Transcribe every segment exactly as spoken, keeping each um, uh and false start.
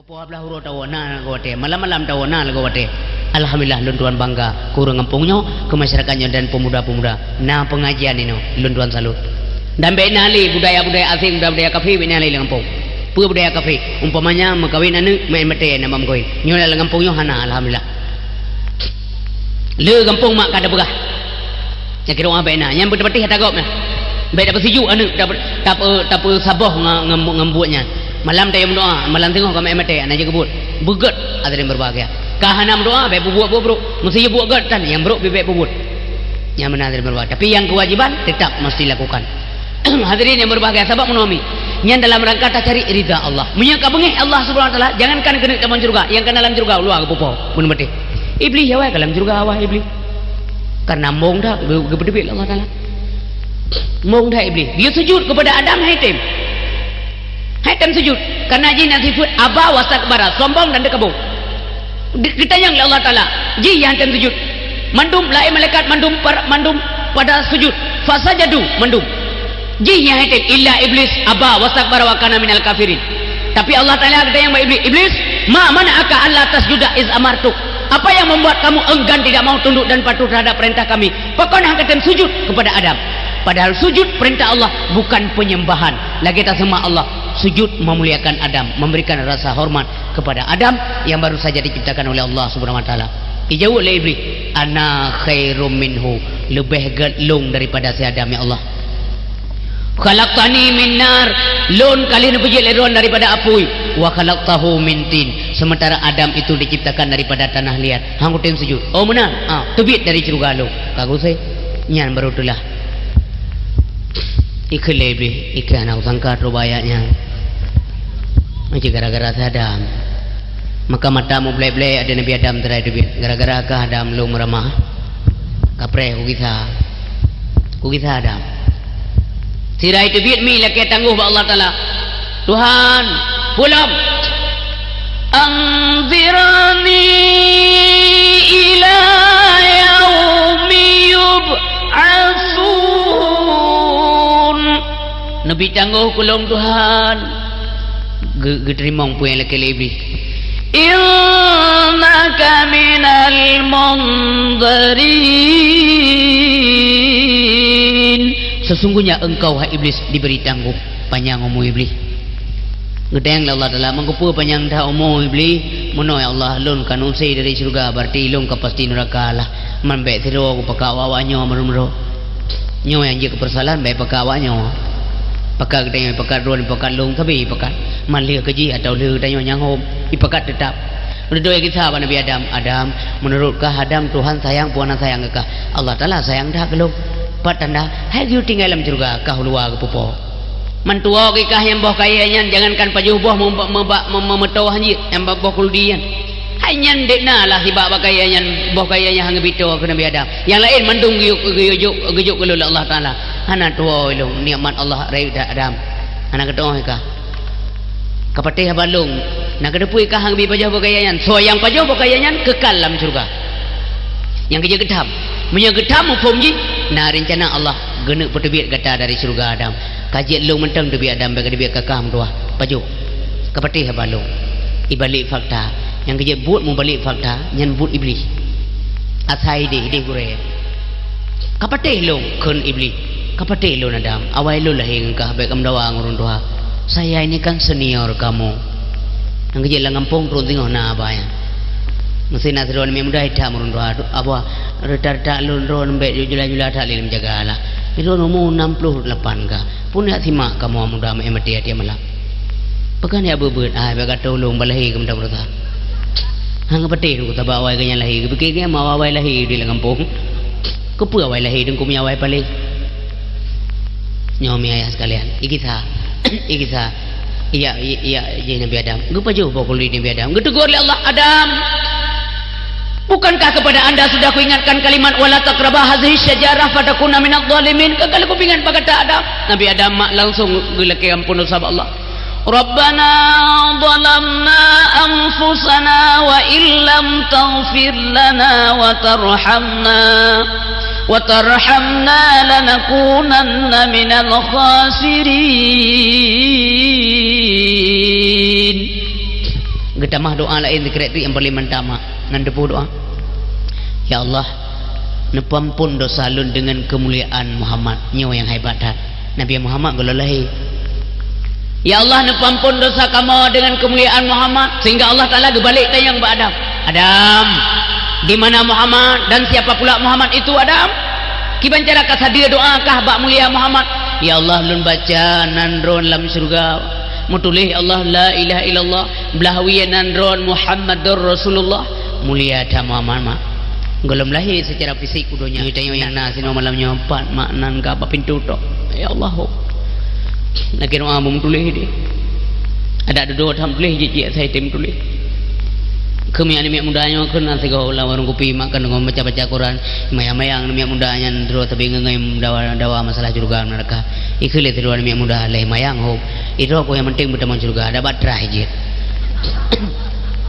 Poh blaih uroe tawoe na lagoe watée, malam-malam tawoe na lagoe watée. Alhamdulillah, lôn tuan bangga keu ureuëng gampông nyoe, keu masyarakat nyoe dan pemuda-pemuda. Na pengajian inoe, lôn tuan salut. Dan bék na lé budaya-budaya asing, budaya-budaya kafé bék na lé lam gampông. Peue budaya kafé? Umpamanya meukawen aneuëk, meu'en batée na bak meukawen. Nyoe lam gampông nyoe hana, alhamdulillah. Le gampông mak ka teupeugah. Nyang kira orang bék na. Nyan beuteupatéh ata gob nyan. Bék tapeusijuek aneuëk, tape-, tape-, tapeusaboh ngon, ngon, ngon buet nyan. Malam tayue meudoá, malam teungoh ka meu'en batée, hana jeuet keu buet. Beugét hadirin berbahagia. Ka hana meudoá, bék peubuet buet brok. Meusijeuet buet gét tan, nyang brok pih bék peubuet. Nyan meunan hadirin berbahagia. Tapi nyang keuwajiban tetap mesti lakukan. Hadirin yang berbahagia, sabab meunoe mi. Nyan dalam rangka tacari ridha Allah. Meunyoe ka beungéh Allah Subhanahu wa Taala, jangankan keuneuk tamong syeuruga, nyang ka na lam syeuruga, luwa geupeupo, bunoe maté. Iblih awai ka lam syeuruga awai Iblih. Karena mong that geu-, geupeuteubiet lé Allah Taala. Mong that Iblih. Dia sujud kepada Adam, hai tem. Hai tem sujud. Karena jih na sifeuet aba wastakbara, sombong dan teukeubong. Di-, geutanyong lé Allah Taala, jih nyang tem sujud. Mandum laén malaikat mandum par-, mandum pada sujud. Fasajadu mandum. Jih nyang hai tem illa Iblis aba wastakbara wa kana minal kafirin. Tapi Allah Taala geutanyong bak Iblis, "Iblis, ma mana'aka alla tasjuda iz amartuk?" Apa yang membuat kamu enggan tidak mau tunduk dan patuh terhadap perintah kami? Pakon hana katem sujud kepada Adam? Padahal sujud perintah Allah bukan penyembahan. Lagée taseumah Allah, sujud memuliakan Adam, memberikan rasa hormat kepada Adam yang baru saja diciptakan oleh Allah Subhanahu wa Taala. Dijaweueb lé Iblih, "Ana khairum minhu, leubeh gét lôn daripada si Adam, ya Allah. Khalaqtani min nar, lôn ka lheueh neupeujeuet lé Droen daripada apui, wa khalaqtahu min tin, sementara Adam itu diciptakan daripada tanah liat. Hana kutem sujud." Oh, meunan. Ah, teubiet dari syeuruga lôn. Ka gusé. Nyan baru teulah. Ikheun lé Iblih, ikheun hana kusangka troh bak ayat nyan. Macam gara-gara si Adam. Maka mata mublek-blek ada Nabi Adam teurai teubiet. Gara-gara kah Adam lôn meuramah. Kapreh kugisa. Kugisa Adam. Sira teubiet mi lakée tanggoh bak Allah Taala. Tuhan, pulang. Anzirni ila yaumi yub'atsun. Neubi tanggoh keu lôn Tuhan. Ge-, geuteurimong peue nyang lakée lé Iblih. Innaka minal munzirin. Sesungguhnya engkau, hai Iblis, diberi tanggoh panyang umu Iblih. Geutanyong lé Allah Taala, "Meukeupeu panyang that umu Iblih?" "Meunoe ya Allah, lôn ka neuusé dari syeuruga, berarti lôn ka pasti nuraka lah. Man bék sidroe kupakat awak-awak nyoe meureuh-meureuh. Nyoe nyang jeuet keu peusoalan bék pakat awak nyoe. Pakat geutanyoe, pakat droen, pakat lôn, sabe pakat. Man lheueh keu jih atawa lheueh geutanyoe nyang hom, ipakat teutap." Beudôh gisa bak Nabi Adam, "Adam, meunurot kah Adam Tuhan sayang peue hana sayang keu kah?" "Allah Taala sayang that keu lôn." "Pat tanda?" "Hai geuyue tinggai lam syeuruga, kah u luwa geupeupo. Man tuwoe keu kah nyang boh kayée nyan, jangankan pajoh boh meuba-, meuba-, meumeutôh hanjeuet nyang boh khuldi nyan. Hai nyan dek na lah sibak bak kayée nyan, boh kayée nyan hana geubri toh keu Nabi Adam. Nyang laén mandum geuyue-, geuyue jok, geujok keu lôn lé Allah Taala. Hana tuwoe lôn nikmat Allah rayeuk that Adam. Hana geuteu'oh kah?" Ka patéh haba lôn, na kateupeue kah hana geubri pajoh boh kayée nyan? Soe nyang pajoh boh kayée nyan keukal lam syeuruga. Nyang keujeuet geutham. Meunyoe geutham muphom jih, na reuncana Allah geuneuk peuteubiet gata dari syeuruga Adam. Ka jeuet lôn mantong teubiet Adam, bék kateubiet keu kah meutuwah. Pajoh. Ka patéh haba lôn. Ibalek fakta. Nyang keujeuet buet mubalek fakta, nyan buet Iblih. Asai ideh, ideh gurée. Ka patéh lôn, kheun Iblih. Ka patéh lôn Adam, awai lôn lahé ngon kah, bék kameudawa ngon ureuëng tuha. Saya ini kan senior kamu. Nyang keujeuet lam gampông tron singoh na aba nyan. Meusé na sidroe aneuk muda itham ureuëng tuha, "Apa, reuta-reuta lôn droe bék jula-jula that lé lôn jaga lah. Droe umu enam puluh lapan kah. Pun jak simak kamoe muda meu'en maté até malam." Pakon jak beuet-beuet, "Ai, bék ka tulông bak lahé keu meuta-meuta." Hana patéh lôn tabak awai geuh nyan lahé, geupike geuh ma awai lahé di lam gampông. Keupeue awai lahé teungku meunyo awai paléh? Nyoe mi ayah sekalian, igisa, igisa. Iya, iya, iya, Nabi Adam. Geupajoh boh khuldi Nabi Adam. Geutegur lé Allah, "Adam, bukankah kepada anda sudah kuingatkan kalimat, 'Wala taqraba hadzihi syajarah fatakuna minadh dhalimin'?" Ka kali kupeuingat bak gata Adam. Nabi Adam mak langsung geulakée ampôn dosa bak Allah. Rabbana zalamna anfusana wa illam taghfir lana wa tarhamna, wa tarhamna lanakunanna minal khasirin. Geutamah doa laén sikrek-krek nyang paleng mantap, mak. Nan teupeu doa. Ya Allah, neupeuampon dosa lôn deungon keumuliaan Muhammad. Nyoe nyang hebat that. Nabi Muhammad gohlom lahé. Ya Allah, neupeuampon dosa kamoe deungon keumuliaan Muhammad, sehingga Allah Taala geubalek tanyong bak Adam. Adam, di mana Muhammad dan siapa pula Muhammad itu, Adam? Kiban cara ka sadeue doa kah bak mulia Muhammad? Ya Allah, lôn baca nan droe lam syeuruga. Meutuléh, ya Allah, la ilaha illallah, blah wie nan droe Muhammadur Rasulullah. Mulia that Muhammad, mak. Gohlom lahé secara fisik u donya. Tanyoe nyang na sinoe malam nyoe pat mak nan ka bak pintoe tok. Ya Allah, ho. Lagèe doa meutuléh deh. Adak dudoe that meutuléh jih, jih asai tem meutuléh. Keumian miet muda nyoe keunan sigoe lam warong kupi makan ngon baca-baca Quran. Mayang-mayang miet muda nyan droe tapi ngeungai dawa, dawa masalah syeuruga neuraka. Ikheun lé sidroe miet muda lé mayang ho. Idroe ku nyang penting beutamong syeuruga, dapat trah jeuet.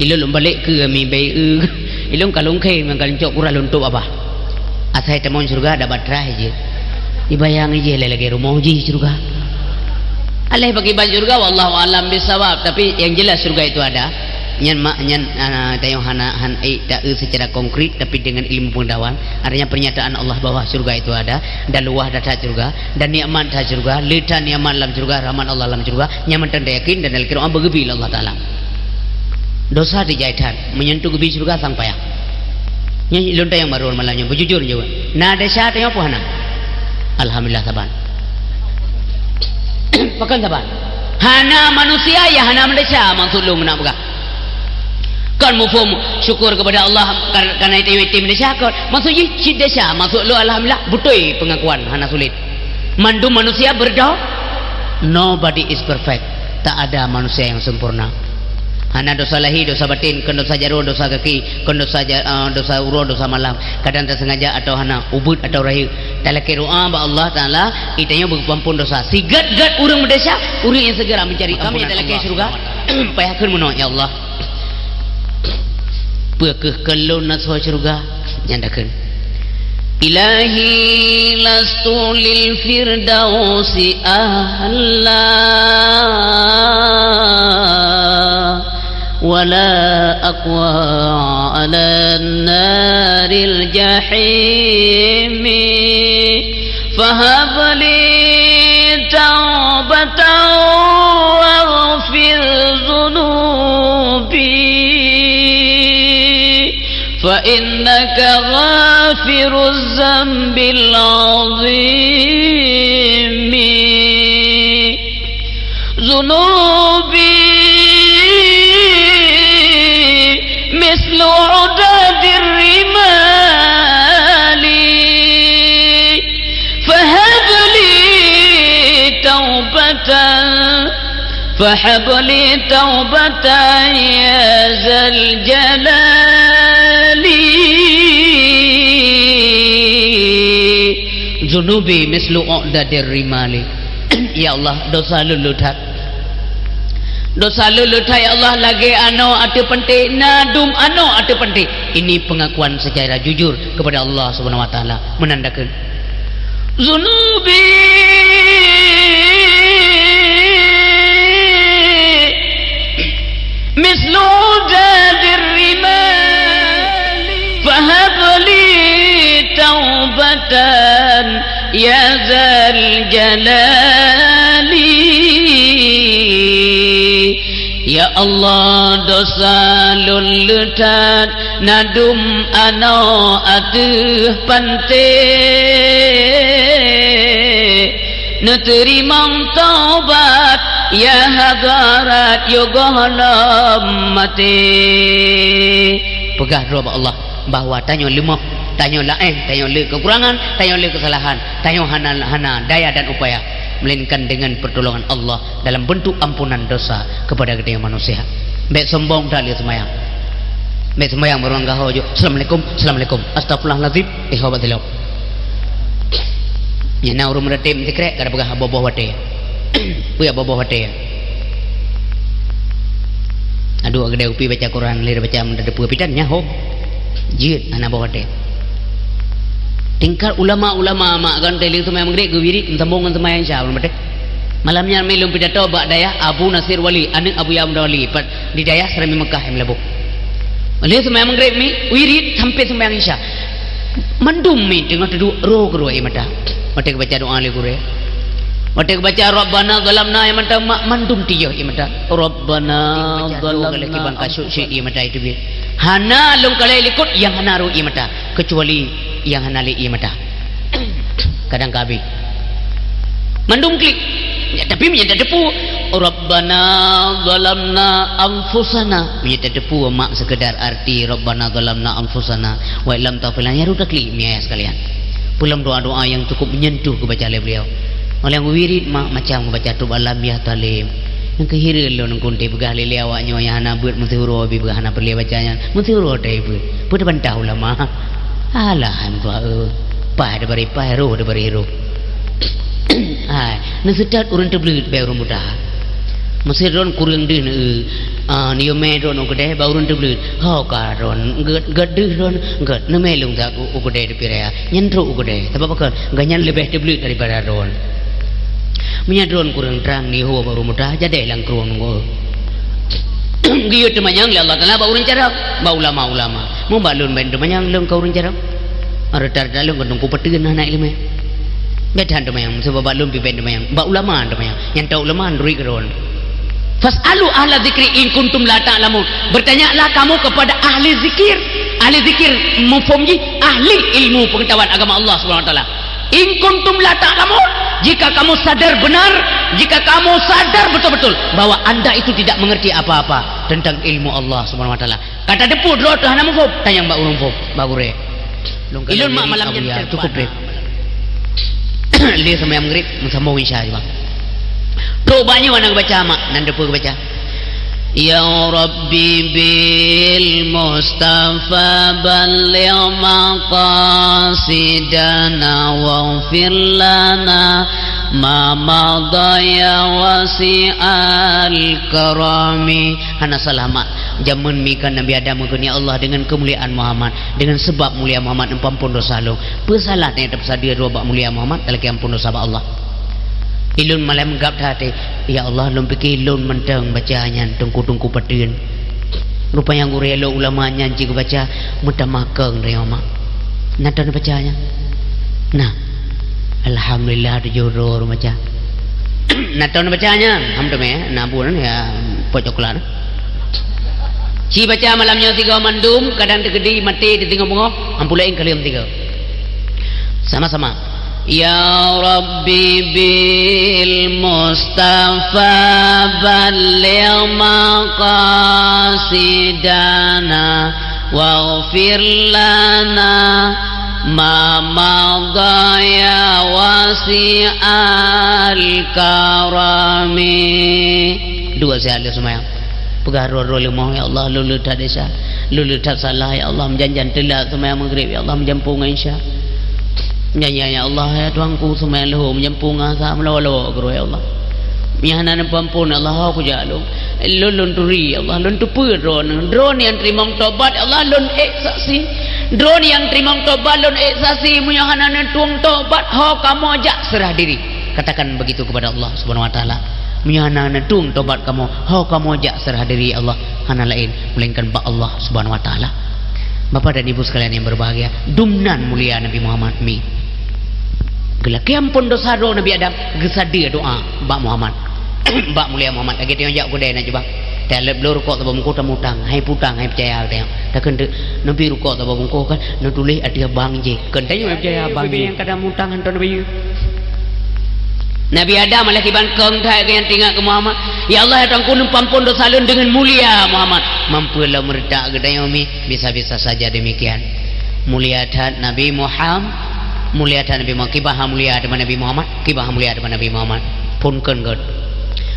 Ilôn lôn balek keu mi bai eu. Ilôn ka lôn khém nyang ka lôn cok kurah lôn tôp babah. Asai tamong syeuruga dapat trah jeuet. Ibayang jih lé lagèe rumoh jih syeuruga. Aléh bagi ban syeuruga, wallahu alam bisawab, tapi yang jelas syeuruga itu ada. Nyan mak, nyan, ah, tanyoe hana, han, eh, ta eu secara konkret, tapi dengan ilmu pengetahuan, artinya pernyataan Allah bahwa syeuruga itu ada, dan luwah that syeuruga, dan nikmat that syeuruga, le that nikmat lam syeuruga, rahmat Allah lam syeuruga, nyan mantong tayakin dan dalam Quran beugeubri lé Allah Taala. Dosa teuh jai that, meunyoe teugeubri syeuruga sang payah. Nyan lôn tanyong baroe malam nyoe, beujujur jaweueb. Na desya tanyoe peue hana? Alhamdulillah saban. Pakon saban? Hana manusia nyang hana meudesya, maksud lôn meunan peugah. Kon muphom syukur kepada Allah kar-, karena itu yatim meudesya kon. Maksud jih cit desya, maksud lôn alhamdulillah, beutôi pengakuan hana sulit. Mandum manusia berdo-, nobody is perfect. Tak ada manusia yang sempurna. Hana dosa lahé, dosa batin, kon dosa jaroe, dosa gaki, kon dosa ja-, eh, dosa uroe, dosa malam. Kadang tasengaja atawa hana, ubeut atawa rayeuk. Talakèe doa bak Allah Taala, geutanyoe beupeuampon dosa. Sigét-gét ureueng meudesya, ureueng nyang segera mencari ampunan Allah Subhanahu wa Taala. Payah kheun meunoe, "Ya Allah, peu kheueh keu lôn asoe syeuruga?" Nyan takheun. Ilahi lastu lil firdausi ahla, wala aqwa ala naril jahimi. Fahab li taubatan waghfir dzunubi. Fa innaka ghafiruz dzambil 'azimi. Dzunubi mislu 'udadir rimali. Fahab li taubatan Fahab li taubatan ya zal jalali. Dzunubi mislu 'udadir rimali. Ya Allah, dosa lôn le that. Dosa lôn le that, ya Allah, lagèe anoe ateueh panté, na dum anoe ateueh panté. Ini pengakuan secara jujur kepada Allah Subhanahu wa Taala. Meunan takheun. Dzunubi mislu 'udadir rimali. Fahab li taubatan ya zal jalali. Ya Allah, dosa lôn le that, na dum anoe ateueh panté. Neuteurimong taubat, ya hadarat, yoh gohlom maté. Peugah droe bak Allah bahwa tanyoe leumoh, tanyoe laén, tanyoe le keukurangan, tanyoe le keusalahan, tanyoe hana, hana daya dan upaya, melainkan dengan pertolongan Allah dalam bentuk ampunan dosa kepada geutanyoe manusia. Bèk sombong that lé seumayang. Bèk seumayang barô gaho jok, "Assalamualaikum, assalamualaikum. Astagfirullahalazim." Eh, ho bak tilok. Nyang na ureueng meuratem sikrek, ka tapeugah boh-boh watèe. Peue boh-boh watèe? Aduh, keudéh kupi baca Quran, lé baca meuteupeu pitan nyan ho. Jeuet, hana boh watèe. Tingkat ulama-ulama mak gantèe lé seumayang Maghrib geuwirit, meusambông ngon seumayang Isya, ureueng watèe. Malam nyan mi lôn pidato bak dayah Abu Nasir Wali, aneuk Abu Yahya Wali, pat di dayah Serambi Mekah nyang meulaboh. Lheueh seumayang Maghrib mi, wirid sampoe seumayang Isya. Mandum mi teungoh teuduek, roh keudroe ie mata. Watèe geubaca doa lé gurèe. Watèe geubaca Rabbana zalamna ie mata, mak, mandum tiyeuh ie mata. Rabbana zalamna. Lé kibang kasut sie ie mata itu biet. Hana lôn kalon likot nyang hana roh ie mata, keucuali nyang hana lé ie mata. Kadang ka abéh. Mandum klik. Ya, tapi meunyo tateupeue, "Rabbana zalamna anfusana." Meunyo tateupeue mak seukeudar arti "Rabbana zalamna anfusana wa illam taghfir lana," nyan rot taklik mi ayah sekalian. Peulom doa-doa nyang cukup menyentuh geubaca lé beliau. Oleh wirid mak macam geubaca tub alam ya talim. Nyang keu hireuen lôn kunti peugah lé-lé awak nyoe nyang hana beuet meusiuroe bi peugah hana peureulèe baca nyan. Meusiuroe teuh beuet. Peue teubantah ulama? Alah, hai meutuah, eh. Paih dibri paih, roh dibri roh. Hai, neuseutôt ureueng teubleuet bak ureueng muda. Meusé droen kureueng deuh neu, ah, neuyue mé droen u keudè bak ureueng teubleuet. Ho ka droen, gét, gét deuh droen, gét neumé lôn that u, u keudè teupiraya. Nyan trok u keudè. Sabab pakon? Gobnyan leubeh teubleuet daripada droen. Meunyo droen kureueng trang neuyue ho bak ureueng muda, jadeh lam krueng nunggu. Geuyue teumanyong lé Allah Taala bak ureueng carông, bak ulama-ulama. Mun bak lôn ban teumanyong lôn keu ureueng carông. Rata-rata lôn keu teungku pateuen hana ileumèe. Bèk that teumanyong, sabab bak lôn pih ban teumanyong. Bak ulama teumanyong. Nyang tau ulama neuri keudroe. "Fas'alu ahla dzikri in kuntum la ta'lamun." Bertanyalah kamu kepada ahli zikir. Ahli zikir, mafhum jih, ahli ilmu pengetahuan agama Allah Subhanahu wa Taala. "In kuntum la ta'lamun," jika kamu sadar benar, jika kamu sadar betul-betul bahwa anda itu tidak mengerti apa-apa tentang ilmu Allah Subhanahu wa Taala. Ka tateupeue droe teuh hana muphom, tanyong bak ureueng phom, bak gurèe. Ilôn mak malam nyan cukup deh. Lé seumayang Maghrib, meusambông Isya juga. Trok bak nyoe na geubaca mak, nan teupeue geubaca. Ya Rabbi bil Mustafa balligh maqasidana waghfir lana ma madha ya wasi'al karami. Hana salah mak, jameun mi kan Nabi Adam geukheun, "Ya Allah, dengan kemuliaan Muhammad, dengan sebab mulia Muhammad, neupeuampon dosa lôn." Peue salah tanyoe tapeusadeue droe bak mulia Muhammad, talakèe ampon dosa bak Allah. Ilôn malam gab that, "Ya Allah, lôn pike lôn mantong baca nyan teungku-teungku pateuen." Rupanya gurèe lôn ulama nyan cit geubaca meutamah kong tanyoe mak. Na taneuk baca nyan? Na. Alhamdulillah, tujoh droe ureueng baca. Na taneuk baca nyan? Alhamdulillah, na bu nyan ya, pot coklat. Ci baca malam nyoe sigoe mandum, kadang teukeudi maté di teungoh beungoh, ampun laén kalian tiga. Sama-sama. Ya Rabbi bil Mustafa balligh maqasidana waghfir lana ma madha ya wasi'al karami. Dua siat lé seumayang. Peugah droe-droe leumoh, "Ya Allah, lôn le that desya. Lôn le that salah, ya Allah, meujan-jan teulat seumayang Maghrib, ya Allah, meujampong ngon Isya. Meujan-jan, ya Allah, ya Tuhanku, seumayang leuhô meujampong ngon asa, meulawa-lawa keudroe, ya Allah. Meunyo hana neupeuampon, ya Allah, ho kujak lôn. Lôn, lôn turi, ya Allah, lôn teupeue droeneuh. Droeneuh nyang teurimong tobat, ya Allah, lôn ék saksi. Droeneuh nyang teurimong tobat, lôn ék saksi. Meunyo hana neutueng tobat, ho kamoe jak seurah diri." Katakan begitu kepada Allah Subhanahu wa Taala. Meunyo hana neutueng tobat kamoe, ho kamoe jak seurah diri Allah, hana laén melainkan bak Allah Subhanahu wa Taala. Bapak dan Ibu sekalian yang berbahagia, dumnan mulia Nabi Muhammad mi. Geulakèe ampon dosa droe Nabi Adam, geusadeue doa bak Muhammad. Bak mulia Muhammad, lagèe tanyoe jak u keudè na cuba. Taleb bloe rukok saboh bungkôh tamutang, hai putang, hai peucaya tanyoe. Takheun teuk, neubi rukok saboh bungkôh kan, neutuléh ateueh bank jih. Kon tanyoe hai peucaya bank jih. Nyang kadang mutang hantom neubi. Nabi Adam alèh kiban kong that geuh nyang teuingat keu Muhammad. "Ya Allah, ya Tuhanku, neupeuampon dosa lôn deungon mulia Muhammad." Mampu lom meuretak geutanyoe mi, bisa-bisa saja demikian. Mulia that Nabi Muham-, mulia that Nabi Muhammad. Kiban han mulia teuma Nabi Muhammad, kiban han mulia teuma Nabi Muhammad. Phôn kheun gèt.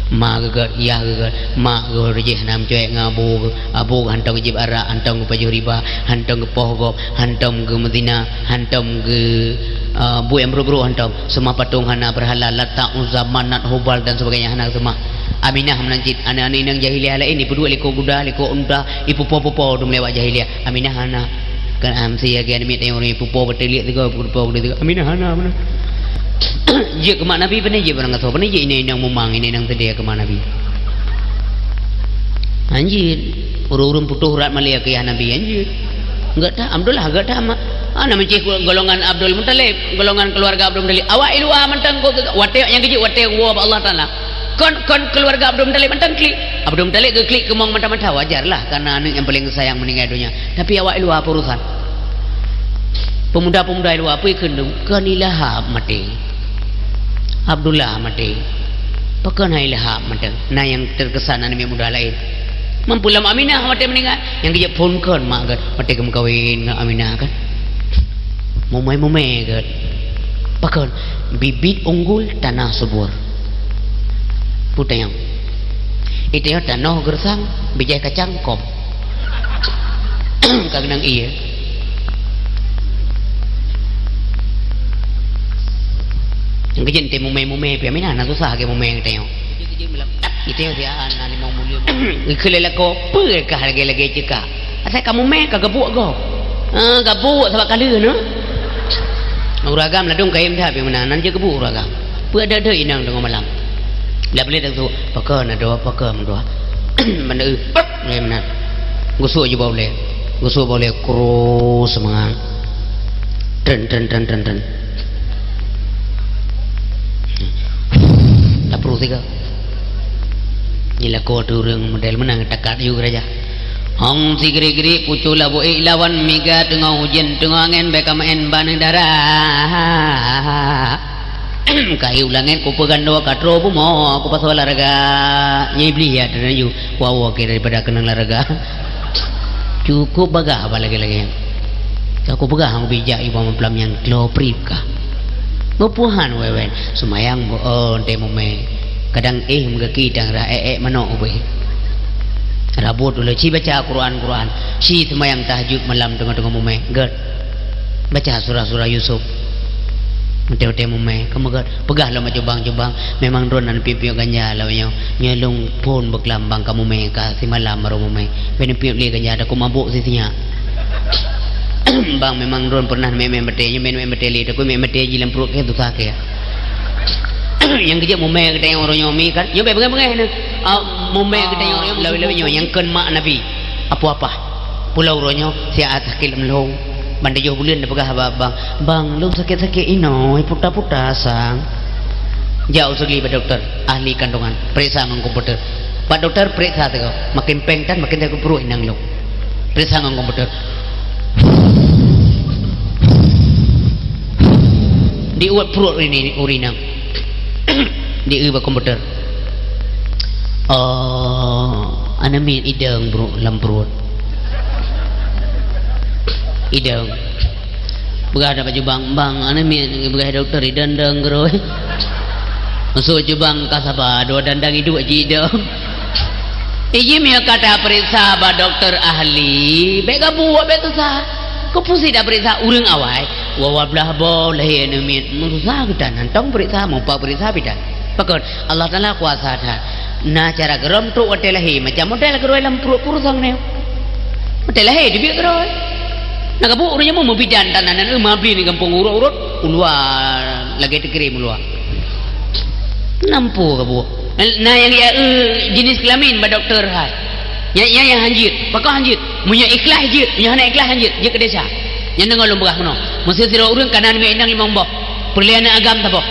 Ma geuh gèt, yah geuh gèt, mak geuh reujeh hana meucuek ngon abu geuh. Abu geuh hantom geujieb arak, hantom geupajoh riba, hantom geupoh gob, hantom geumeuzina, hantom geu, eh, buet nyang brôk-brôk hantom. Seumah patong hana, berhala, Lata, Uzza, Manat, Hubal dan sebagainya hana seumah. Aminah meunan cit, aneuk-aneuk inong jahiliah laén ipeuduek likot guda, likot unta, ipeupo-pupo dum lewat jahiliah. Aminah hana. Kan am si ya gian mit yang orang ipeupo beuteuliek tiga, ipeupo beuteuliek tiga. Aminah hana, mana? Jeuet keu mak Nabi, pane jeuet barang gasoe, pane jeuet inong-inong mumang, inong-inong seudeh keu mak Nabi. Hanjeuet, ureueng-ureueng putôh urat malèe keu yah Nabi, hanjeuet. Gata, Abdullah, gata mak. Ah, na meucih golongan Abdul Muthalib, golongan keluarga Abdul Muthalib. Awak i luwa mantong kok, watèe nyang keujeuet, watèe woe bak Allah Taala. Kon, kon keluarga Abdul Muthalib mantong klik. Abdul Muthalib geuklik keumong mata-mata, wajar lah, karena aneuk nyang paleng geusayang meuninggai donya. Tapi awak i luwa apa urusan? Pemuda-pemuda i luwa apa ikheun, kon i Lahab maté. Abdullah maté. Pakon hai Lahab maté? Na nyang terkesan aneuk muda laén. Mampu lam Aminah maté meuninggai. Nyang geujak phon kon mak geuh, maté geumeukawen ngon Aminah kan. Mumai-mumai geuh. Pakon? Bibit unggul tanah subur. Putanyong. Itanyong tanoh gersang, bijai kacang kop. Ka keunong ie. Nyang keujeuet teuh mumai-mumai pih, Aminah na susah lagèe mumai geutanyoe. Itanyong siat na limong mulia. Ikheun lé lakoe, peue kah lagèe-lagèe ceuka? Asai ka mumai ka geubuek gob. Ah, geubuek sabab ka lheueh na. Ureueng agam ladôm kayém that pih meunan, nan jeuet geubuek ureueng agam. Peue ada-ada inong teungoh malam. Lam bilék teusuk, pakon adoe, pakon meudoe. Banda eu, pep, lagèe meunan. Geusuek jubah ulèe. Geusuek bak ulèe, kru seumangat. Tren, tren, tren, tren, tren. Tapru siga. Nyan lakoe teuh ureueng model meunan takat yue geurajah. Hong sigrik-grik pucôh labuek lawan miga teungoh ujeuen teungoh angén bèk ka meu'en baneuk dara. Kahi u langét kupeugandoe ka troh bumoe kupasoe laraga. Nyan Iblih ya teunaju kuwoe keu daripada keunong laraga. Cukup bagah bah lagèe-lagèe nyan. Ka kupeugah hang bijak ié bak mamplam nyang klo prip kah. Beupuhan wewen, seumayang beu-o teuh mumè. Kadang éh meugaki tang rah ék-ék manok ubé. Rabot ulèe ci baca Quran-Quran, ci seumayang tahajud malam teungoh-teungoh mumè. Gèt. Baca surah-surah Yusuf. Teuh-teuh mumè, kamoe gèt. Peugah lom bak cubang-cubang, memang droeneuh piep-piep ganja lom nyoe. Nyoe lôn phôn beuklam bang ka mumè ka simalam barô mumè. Bèk neupiep lé ganja takot mabök sisinyak. Bang memang droeneuh pernah mè-mè batèe, nyoe mè-mè batèe lé, takot mè batèe jih lam pruet kèe susah kèe. Nyang keujeuet mumè geutanyoe uroe nyoe mi kan, nyoe bèk beungèh-beungèh neuh. Ah, mumè geutanyoe uroe nyoe lawét-lawét nyoe nyang kheun mak Nabi. Apoh apah. Pulo uroe nyoe siat sakét lam lôn. Ban tujoh buleuen tapeugah bak bang, "Bang, lôn sakét-sakét inoe, puta-puta sang." Jak u Sigli bak dokto, ahli kandungan, peuriksa ngon komputer. Bak dokto peuriksa sigoe, makin pèng tan makin sakét pruet inong lôn. Peuriksa ngon komputer. Diuet pruet uri-, ureueng inong. Dieu bak komputer. Oh, aneuk miet idong bro lam pruet. Idong. Peugah bak cubang, "Bang, aneuk miet," peugah dokto, "idong-dong keudroe." Maksud cubang ka saba, dua dandang iduek jidong. Iji miyueb ka tapeuriksa bak dokto ahli, bèk gabuek, bèk susah. Keupeue sit tapeuriksa ureueng awai, dua blah boh lahé aneuk miet, meususah geutanyoe, tong peuriksa, mupat peuriksa pih tan. Pakon? Allah Taala kuasa that. Na cara keudroe trok watèe lahé, macam model keudroe lam pruet purusang nyoe. Watèe lahé teubiet keudroe. Na gabuek ureueng nyan meubidan tan nan, eh, mabli di gampông urot-urot, u luwa lagèe teukirém u luwa. Nampu gabuek. Na nyang ya, eh, jenis kelamin bak dokto hai. Nyan, nyan nyang hanjeuet. Pakon hanjeuet? Meunyoe ikhlas jeuet, meunyoe hana ikhlas hanjeuet, jeuet keu desya. Nyan deungoe lôn peugah keunoe. Meusé sidroe ureueng kana aneuk miet inong limong boh. Peureulèe aneuk agam saboh.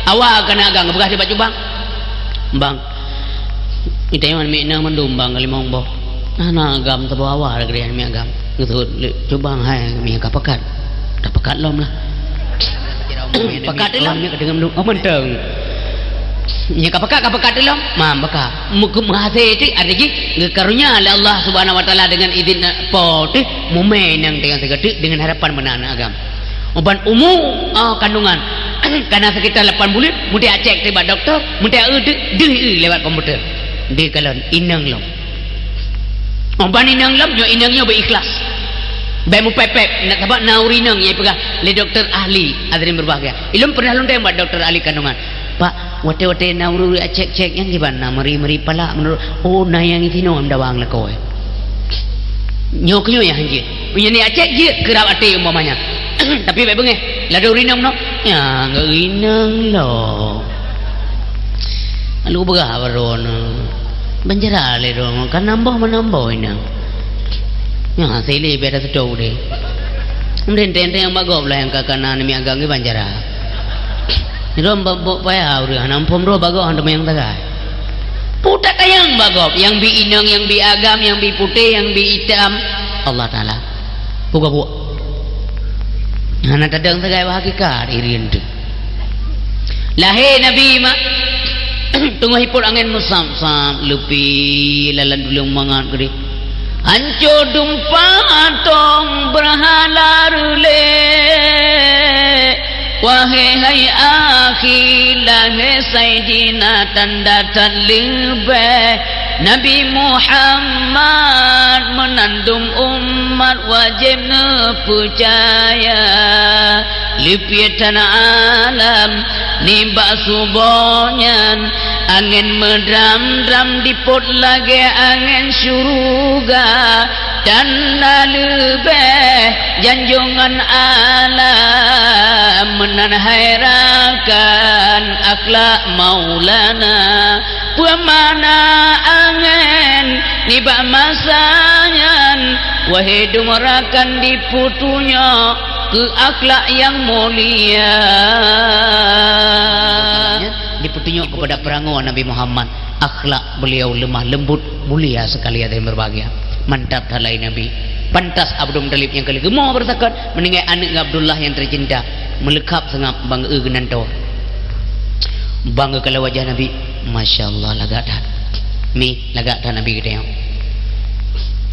Awai kana agam, geupeugah bak cubang. Bang, geutanyoe aneuk miet inong mandum bang ka limong boh. Hana agam saboh, awai lagèe aneuk miet agam. Geuseuôt lé cubang hai, meunyoe ka pakat. Tapakat lom lah. Pakat lom. Nyoe ka deungon lôn, oh, mantong. Nyoe ka pakat, ka pakat lom. Mam, pakat. Meu-, meuhasé teuh, arti jih, geukarunia lé Allah Subhanahu wa Taala dengan izin, eh, po teuh, mumè inong teungoh sigoe teuk dengan harapan meunan agam. Uban umu, ah, kandungan. Kana sekitar lapan buleuen, mudah cek teuh bak dokto, mudah eu teuh, deuh eu lewat komputer. Deuh kalon, inong lom. Oh, ban inong lom, nyoe inong nyoe beu ikhlas. Bèk mupèp-pèp, na, sabab na ureueng inong nyang peugah lé dokto ahli, hadirin berbahagia. Ilôn pernah lôn tanyong bak dokto ahli kandungan. "Pak, watèe-watèe na ureueng-ureueng cek-cek nyan kiban na meuri-meuri palak meunurot?" "Oh, na nyang sinoe dawang lakoe." Nyoe keuh nyoe nyang hanjeuet. Meunyoe ni cek jeuet keurab até umpamanya. Tapi bèk beungèh, ladôm ureueng inong nyoe, Nyan geuinong lom. Lalu beurah baroe nyoe. Banjara lé droe, ka nam boh meunan boh inong. Nyan silé biasa seutôt deh. Meunteng-teng nyang bak gob lah nyang ka kana aneuk miet agam geuh banjara. Droe bak bok payah ureueng hana muphom droe bak gob hana teumanyong sagai. Peue tatanyong bak gob, nyang bi inong, nyang bi agam, nyang bi putéh, nyang bi itam, Allah Taala. Peue gabuk. Hana tadong sagai bak hakikat, ireuen teuh. Lahé Nabi mak, teungoh ipot angén meusab-sab, leupie lalan tuleueng mangat keudeh. Hanco dumpa atong beurhala reulée. Wahé hai akhi, lahé Saidina tanda that leubeh. Nabi Muhammad meunan dum umat wajéb neupeucaya. Leupie tan alam nibak suboh nyan, angén meudram-dram dipot lagée angén syeuruga. Tanda leubeh janjongan Allah meunan hai rakan akhlak Maulana. Peue makna angén nibak masa nyan, wahé dum rakan dipeutunyok keu akhlak nyang mulia. Dipeutunyok keupada peurangoe Nabi Muhammad. Akhlak beliau lemah lembut, mulia sekali, hadirin berbahagia. Mantap that lahé Nabi. Pantas Abdul Muthalib nyang ka lheueh geumoe beureusakan, meuninggai aneuk geuh Abdullah nyang teucinta, meuleukab seungab bangga geuh nan toe. Bangga kalau wajah Nabi, masya Allah, lagak that. Mi, lagak that Nabi geutanyoe.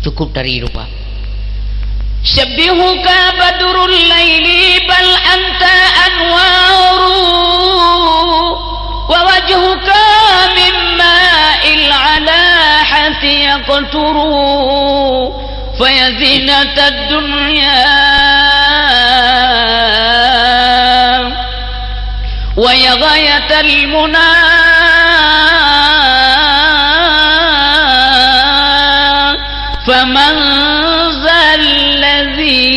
Cukup tari rupa. Syabbihuka badrul laili bal anta anwaru, wa wajhuka min ma'il alahati yaqturu, faya zinatad dunya. Wa ya ghayatal muna, faman zalladzi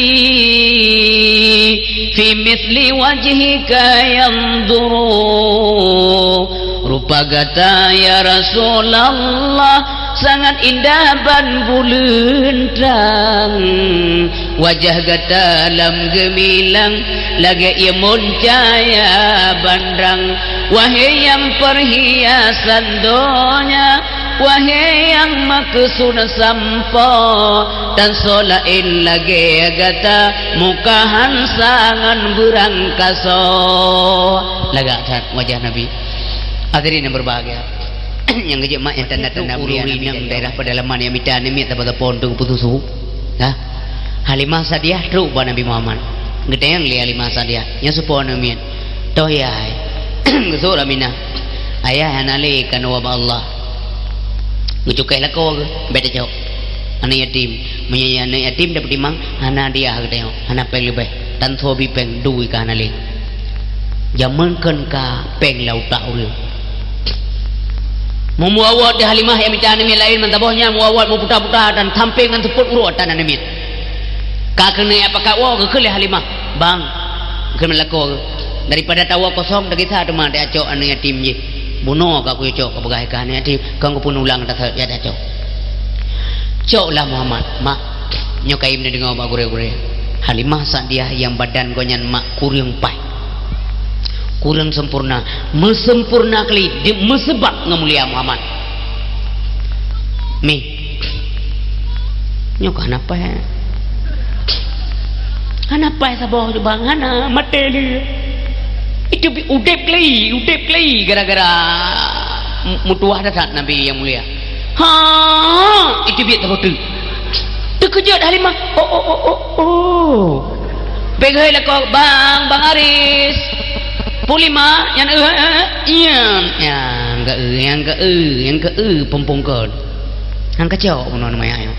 fi mithli wajhika yanzuru. Rupa gata, ya Rasulullah, sangat indah ban buleuen trang. Wajah gata lam geumilang, lagée ié mon cahya bandrang. Wahé nyang peuhiasan donya, wahé nyang meukeusud sampoe, tan soe laén lagée gata, mukahan sangat beurangkasoe. Lagak that wajah Nabi. Hadirin yang berbahagia. Nyang geujek mak nyang tanda-tanda mulia Nabi, daerah pedalaman nyang mita aneuk miet sapo-sapo untuk putus suhu. Ha? Halimah Sa'diyah trok bak Nabi Muhammad. Geutanyong lé Halimah Sa'diyah, "Nyoe soe po aneuk miet?" "Toh yah hai." Geuseuôt Aminah, "Ayah hana lé, ka neuwoe bak Allah." Geucukéh lakoe geuh, bék tacok. Aneuk yatim. Meunyoe aneuk yatim tapeutimang, hana hadiah geutanyoe, hana péng leubeh. Tan soe bi péng, dui ka hana lé. Jameun kheun ka péng lam utak ureueng. Meumuawat di Halimah nyang mita aneuk miet laén, meusaboh nyan muawat meuputa-puta dan sampéng ngon seupôt uroe atan aneuk miet. Ka keuneuk jak pakat woe, geukheun lé Halimah, "Bang, kheun meulakoe, daripada tawoe kosong, tagisa teuma tacok aneuk yatim jih. Bunoe ka kuyue cok," ka peugah keu aneuk yatim, "kon kupeunulang taseuk jak tacok." "Coklah Muhammad, mak, nyoe kayém neudeungoe bak gurée-gurée." Halimah Sa'diyah nyang badan gobnyan mak kureueng paih. Kureueng sempurna, meusempurna kali, di-, meuseubab ngon mulia Muhammad. Mi. Nyoe ka hana paih. Hana paih saboh ju bang, hana, maté lé. Itu bi-, udeb kali, udeb kali gara-gara m-, meutuwah that-that Nabi nyang mulia. Ha, itu biet saboh teuk. Teukeujot Halimah. Oh, oh, oh, oh, oh. Peugah lakoe, "Bang, Bang Aris." "Peue Halimah?" "Nyan, eh, eh, eh, nyan." "Nyang ka, eh, nyang ka, eh, nyang ka, eh, peumpung kon." Nyang kacok bunoe nyan.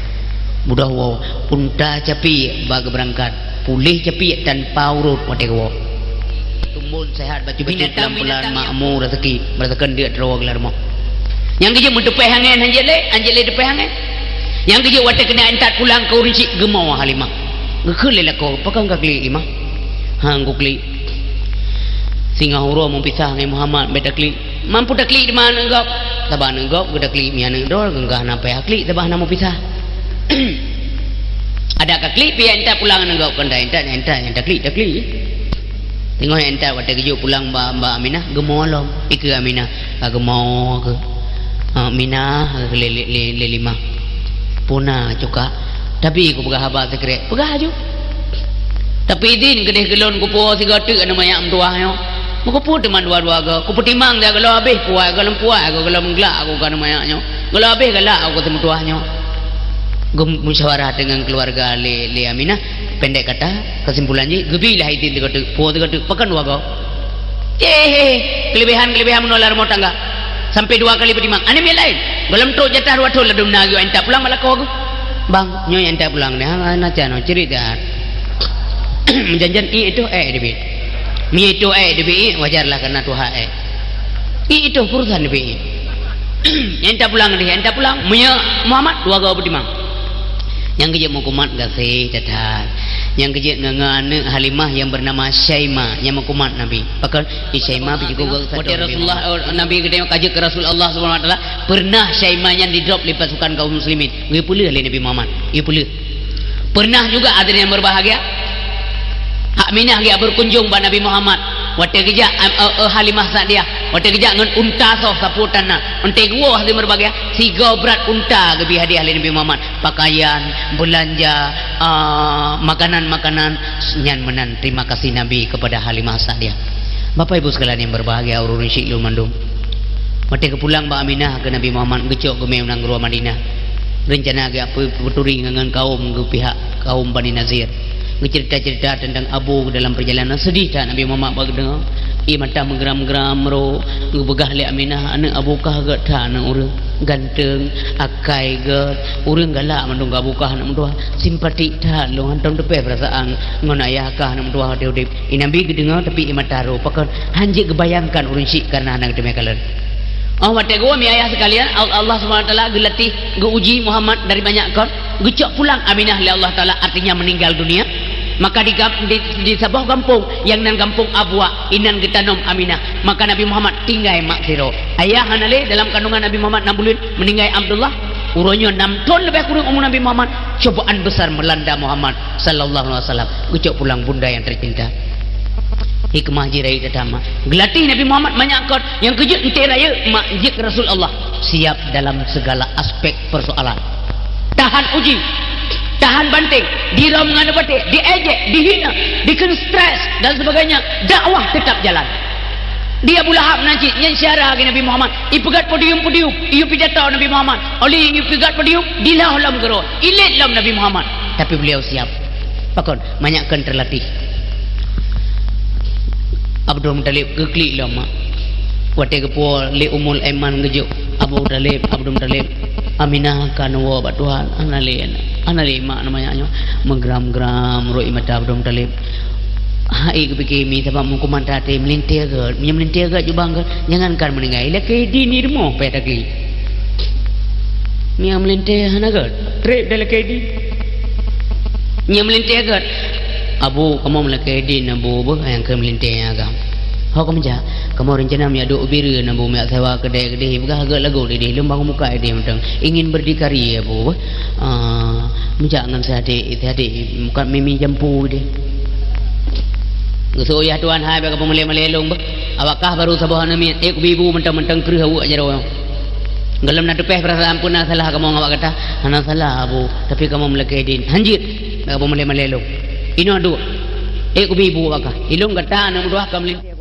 Budoh woe, unta capiek bak geubeurangkat, puléh capiek tanpa urot watée geuwoe. Tumbon sehat bacut-bacut, pelan-pelan makmu raseuki, barasakan deuk droe geulah rumoh. Nyang geujeuet meuteupéh angén, hanjeuet lé, hanjeuet lé teupéh angén. Nyang geujeuet watée keuneuk intat pulang keu ureueng chik geumoe Halimah. Geukheun lé lakoe, "Pakon ka klik, Imah?" "Han kuklik." Singoh uroe meupisah ngon Muhammad, bèk taklik. Mampu taklik teuma aneuk gob. Sabab aneuk gob geutaklik mi aneuk droe, geunggah na payah klik sabab hana meupisah. Adak ka klik pih intat pulang aneuk gob, kon intat, intat, intat taklik, taklik. Teungoh intat watèe geujok pulang bak, bak Aminah, geumo lom. Ikeue Aminah, ka geumo keu. Ha, Minah, lé, lé, lé, lé limah. Puna cuka. Tapi kupeugah haba sekrek. Peugah aju. Tapi idin keudeh keu lôn kupuwoe sigoe teuk aneuk manyak meutuwah nyoe. Meukeupue teuma dua-dua goe. Kupeutimang jak gohlom abéh puwoe, gohlom puwoe, gohlom glak aku keu aneuk manyak nyoe. Gohlom abéh galak aku keu si meutuwah nyoe. Geumusyawarah deungon keuluwarga lé, lé Aminah. Pendek kata, kesimpulan jih, geubi lah idin sigoe teuk, puwoe sigoe teuk, pakon dua goe. Ceh, keulebihan-keulebihan meunurot rumoh tangga. Sampai dua kali peutimang. Aneuk miet laén. Gohlom trok jatah dua thon ladôm na geuyue intat pulang bak lakoe geuh. Bang, nyoe intat pulang nyoe, hana can nyoe, cirit that. Meujanjan ié toh ék dibi. Mié toh ék dibi ié, wajar lah kareuna tuha ék. Ié toh urusan dibi ié. Intat pulang deh, intat pulang. Meunyoe Muhammad, dua goe peutimang. Nyang geujeuet meukumat gaséh that-that. Nyang geujeuet ngon, ngon aneuk Halimah nyang beunama Syaimah, nyang meukumat Nabi. Pakon? Di Syaimah pih jikuk geuh. Watèe Rasulullah, eh, Nabi geutanyoe ka jeuet keu Rasul Allah Subhanahu wa Taala, pernah Syaimah nyan didrop lé pasukan kaum muslimin. Geupeuleueh lé Nabi Muhammad. Geupeuleueh. Pernah juga, hadirin yang berbahagia, Aminah geujak berkunjung bak Nabi Muhammad. Watèe geujak, eh, eh, eh, Halimah Sa'diyah. Watèe geujak ngon unta soh sapeue tan na. Watèe geuwoe, hadirin berbahagia, sigoe brat unta geubi hadiah lé Nabi Muhammad. Pakaian, beulanja, ah, makanan-makanan, nyan meunan terima kasih Nabi kepada Halimah Sa'diyah. Bapak Ibu sekalian yang berbahagia, ureueng syik lôn mandum. Watèe geupulang bak Aminah keu Nabi Muhammad, geucok geumè u nanggroe Madinah. Reuncana geujak peuturi ngon kaum geuh pihak kaum Bani Nazir. Geuceurita-ceurita teuntang Abu dalam perjalanan, seudeh that Nabi Muhammad bak geudeungoe. Ié mata meugeram-geram ro, geupeugah lé Aminah, "Aneuk Abu kah gèt that aneuk ureueng. Ganteng, akai gèt, ureueng galak mandum keu Abu kah aneuk meutuwah. Simpatik that lôn, hantom teupèh peurasaan ngon ayah kah aneuk meutuwah watèe udép." Ié Nabi geudeungoe, tapi ié mata ro, pakon? Han jeuet geubayangkan ureueng syik kareuna hana geuteumè kalon. Oh, watèe geuwoe mi ayah sekalian, Al-, Allah Subhanahu wa Taala geulatih, geuuji Muhammad dari banyak kon. Geucok pulang Aminah lé Allah Taala, artinya meninggal dunia. Maka di gam-, di, di saboh gampông, nyang nan gampông Abwa, inan geutanom Aminah. Maka Nabi Muhammad tinggai mak sidroe. Ayah hana lé, dalam kandungan Nabi Muhammad nam buleuen, meninggai Abdullah. Uroe nyoe nam thon leubeh kureueng umu Nabi Muhammad. Cobaan besar melanda Muhammad sallallahu alaihi wasallam. Geucok pulang bunda yang tercinta. Hikmah jih rayeuk that-that mak. Geulatih Nabi Muhammad manyak kon, nyang keujeuet eunteuk rayeuk mak jeuet keu Rasul Allah. Siap dalam segala aspek persoalan. Tahan uji, tahan banting, dirom ngon batèe, diejek, dihina, dikheun stres dan sebagainya, dakwah tetap jalan. Di Abu Lahab nan cit, nyan syedara lagèe Nabi Muhammad, ipeugöt podium-podium, iyue pidato Nabi Muhammad, oleh iyue peugöt podium, diloh lom geuroe, ilét lom Nabi Muhammad. Tapi beliau siap. Pakon? Manyak kon teulatih. Abdul Muthalib geuklik lom mak. Watèe geupuwoe lé Ummul Aiman geujok, "Abu Thalib, Abdul Muthalib, Aminah ka neuwoe bak Tuhan, hana lé, hana lé mak nama nyoe." Meugram-gram rot ié mata Abdul Muthalib. Hai geupike mi, sabab meukuman that até meulintèe gèt. Meunyoe meulintèe gèt jubang gèt, jangankan meuninggai, lakèe idin di rumoh payah taklik. Meunyoe meulintèe hana gèt, trép dah lakèe idin. Nyoe meulintèe gèt. "Abu, kamoe meulakèe idin, Abu, beuh, nyang keu meulintèe agam." "Ho kamoe jak?" "Kamoe reuncana meujak duek u Bireuen, Abu, meujak sewa keudè keudeh, peugah gèt lagoe ideh, lôn bangun muka ideh mantong. Ingin berdikari, Abu, beuh. Ah, meujak ngon si adék, si adék, mukat mimi jampu ideh." Geuseuôt yah tuan hai, bèk kapeumulèe-mulèe lôn beuh. Awak kah barô saboh aneuk miet, ék kubi bu mantong-mantong kreueh awak jaroe. Gohlom na teupèh peurasaan peue na salah kamoe ngon awak gata? Hana salah, Abu, tapi kamoe meulakèe idin. Hanjeuet, bèk kapeumulèe-mulèe lôn. Inoe duek. Ék kubi bu awak kah. Ilôn gata aneuk meutuah ka meulintèe.